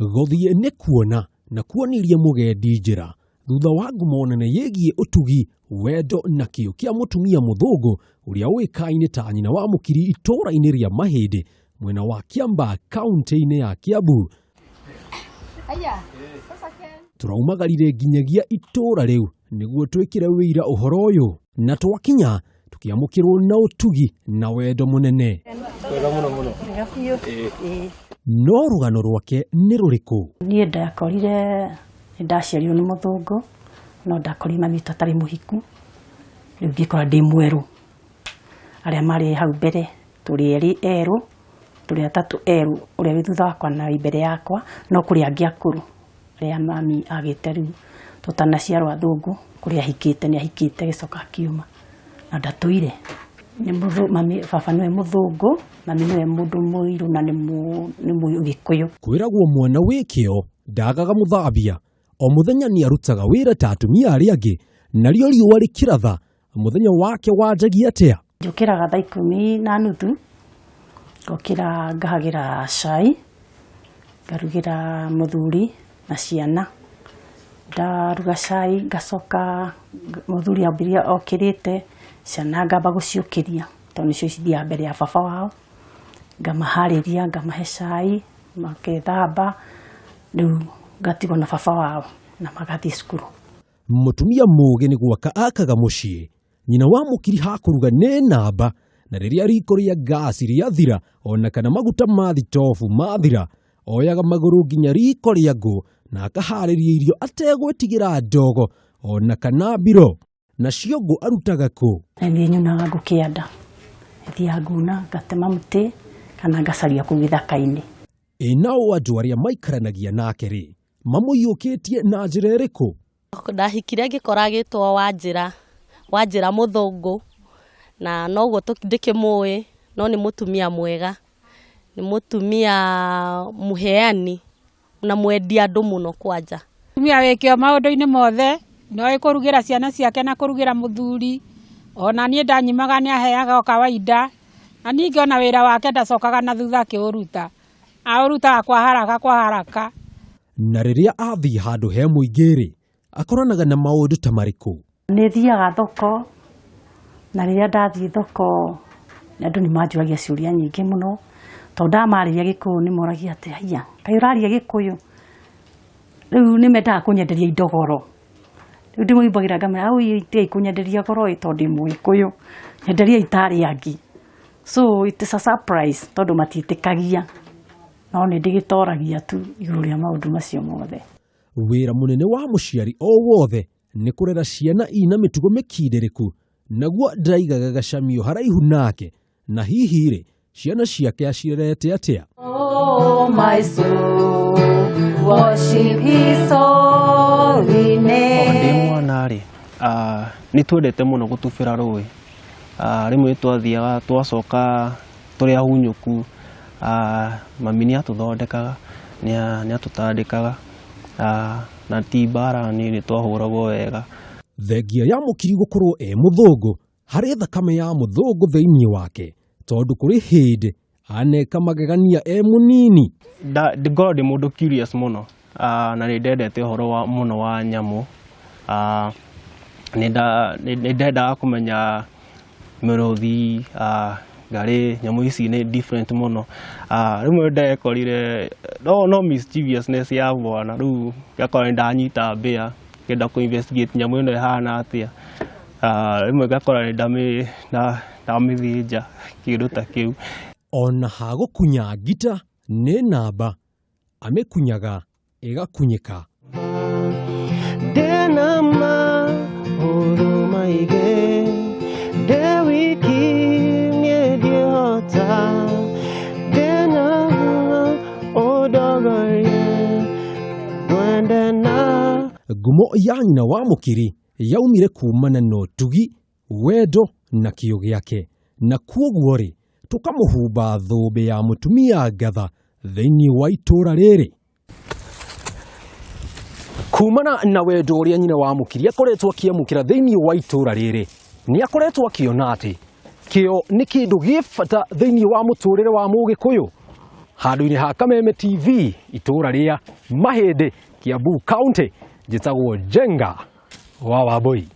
Gũthiĩ nĩ kuona na kuonirie mũgendi njĩra thutha wa ngumo nene yĩgiĩ ũtugi, wendo na kĩo kĩa mũtumia mũthũngũ ũrĩa ũĩkaine ta nyina wa Mũkiri itũũra-inĩ rĩa Mahĩndĩ mwena wa Kiambaa kaunti-inĩ ya Kiambu. Tũraumagarire nginyagia itũũra rĩu nĩguo twĩkĩre wĩira ũhoro ũyũ na twakinya tũkĩamũkĩrwo na ũtugi na wendo mũnene. No rũgano rwake nĩ rũrĩkũ? Niĩ ndakorire nĩ ndaciarirwo nĩ mũthũngũ, no ndakorire mami witũ atarĩ mũhiku, rĩu ngĩkora ndĩ mwerũ. Arĩa marĩ hau mbere tũrĩ erĩ erũ, tũrĩ atatũ erũ, ũrĩa wĩ thutha wakwa na wĩ mbere yakwa, no kũrĩ angĩ akũrũ arĩa mami agĩte rĩu tũtanaciarwo athũngũ, kũrĩa ahikĩte nĩ ahikĩte agĩcoka akiuma na ndatũire. Nĩ mami, baba nĩwe mũthũngũ, mami nĩwe mũndũ mũirũ na nĩ Mũgĩkũyũ. Kwĩragwo mwana wĩ kĩo ndagaga mũthambia. O mũthenya nĩ arutaga wĩra ta atumia arĩa angĩ, narĩo riũa rĩkĩratha mũthenya wake wanjagia atĩa? Njũkĩraga thaa 10:30, ngokĩra ngahagĩra cai, ngarugĩra mũthuri na ciana. Ndaruga cai ngacoka mũthuri ambĩrĩria okĩrĩte, ciana ngamba gũciũkĩria tondũ nĩcio cithiaga mbere ya baba wao, ngamaharĩria ngamahe cai, makethamba, rĩu ngatigwo na baba wao na magathiĩ cukuru. Mũtumia mũũgĩ nĩ gwaka akaga mũciĩ. Nyina wa Mũkiri hakũruga nĩ namba, na rĩrĩa riko rĩa ngasi rĩathira ona kana maguta ma thitobu mathira, oyaga magũrũ nginya riko rĩa ngũ na akaharĩria irio ategwĩtigĩra ndogo ona kana mbiro. Nacio ngũ arutaga kũ? Na niĩ nyonaga ngũ kĩanda, thiaga nguna ngatema mũtĩ kana ngacaria kũu gĩthaka-inĩ. Ĩ nao andũ arĩa maikaranagia nake rĩ, mamũiyũkĩtie na njĩra ĩrĩkũ? Ndahikire ngĩkora agĩtwo Wanjĩra, Wanjĩra mũthũngũ, na noguo ndĩkĩmũĩ, no nĩ mũtumia mwega, nĩ mũtumia mũheani na mwendi andũ mũno kwanja. Mũtumia wĩ kĩo maũndũ-inĩ mothe, nĩoĩ kũrugĩra ciana ciake na kũrugĩra mũthuri, ona niĩ ndanyimaga nĩ aheaga o kawaida, na ningĩ ona wĩra wake ndacokaga na thutha akĩũruta, aũrutaga kwa haraka kwa haraka. Na rĩrĩa athiĩ handũ he mũingĩ rĩ, akoranaga na maũndũ ta marĩkũ? Nĩ thiaga thoko, na rĩrĩa ndathiĩ thoko andũ nĩ manjũragia ciũria nyingĩ mũno, tondũ ndamarĩria Gĩkũyũ nĩ moragia atĩ haiya, kaĩ ũraria Gĩkũyũ? Rĩu nĩ mendaga kũnyenderia indo goro. Rĩu ndĩmoimbagĩra ngamera, oi tigai kũnyenderia goro ĩ tondũ ndĩ Mũgĩkũyũ, nyenderiai ta arĩa angĩ. So it is a surprise tondũ matiĩtĩkagia, no nĩ ndĩgĩtoragia tu igũrũ rĩa maũndũ macio mothe. Wĩra mũnene wa mũciari o wothe nĩ kũrera ciana ina mĩtugo mĩkindĩrĩku, naguo ndaigaga gacamio haraihu nake, na hihi rĩ, ciana ciake acirerete atĩa? Oh, my soul, worship his holy name. Ndĩ mwana rĩ, nĩ twendete mũno gũtubĩra rũĩ. Rĩmwe twathiaga twacoka tũrĩ ahunyũku, mami nĩ atũthondekaga, nĩ atũtandĩkaga, na ti mbara nĩ twahũragwo wega. Thengia ya Mũkiri gũkorwo e mũthũngũ, harĩ thakame ya mũthũngũ thĩinĩ wake, tondũ kũrĩ hĩndĩ aneka magegania e mũnini. Ngoragwo ndĩ mũndũ curious mũno, na nĩ ndendete ũhoro wa mũno wa nyamũ. Nĩ ndendaga kũmenya mĩrũthi, ngarĩ, nyamũ ici nĩ different mũno. Rĩmwe ndekorire no mischievousness ya mwana, rĩu ngakora nĩ ndanyita mbĩa, ngenda kũ investigate nyamũ ĩno ĩhana atĩa. Rĩmwe ngakora nĩ ndamĩthĩnja, kĩndũ ta kĩu. Ona hagũkunya ngita nĩ namba, amĩkunyaga ĩgakunyĩka. Ndĩna maũndũ maingĩ, ndĩ wiki niĩ ndingĩhota, ndĩna ũndongorie, ngwende na Ngumo ya nyina wa Mũkiri yaumire kumana na ũtugi, wendo na kĩo gĩake, na kuoguo rĩ, tũkamũhumba thũmbĩ ya mũtumia ngatha thĩinĩ wa itũũra rĩrĩ. Kumana na wendo ũrĩa nyina wa Mũkiri akoretwo akĩamũkĩra thĩinĩ wa itũũra rĩrĩ, nĩ akoretwo akĩona atĩ kĩo nĩ kĩndũ gĩ bata thĩinĩ wa mũtũrĩre wa Mũgĩkũyũ. Handũ-inĩ ha Kameme TV, itũũra rĩa Mahĩndĩ, Kiambu County, njĩtagwo Njenga wa Wambui.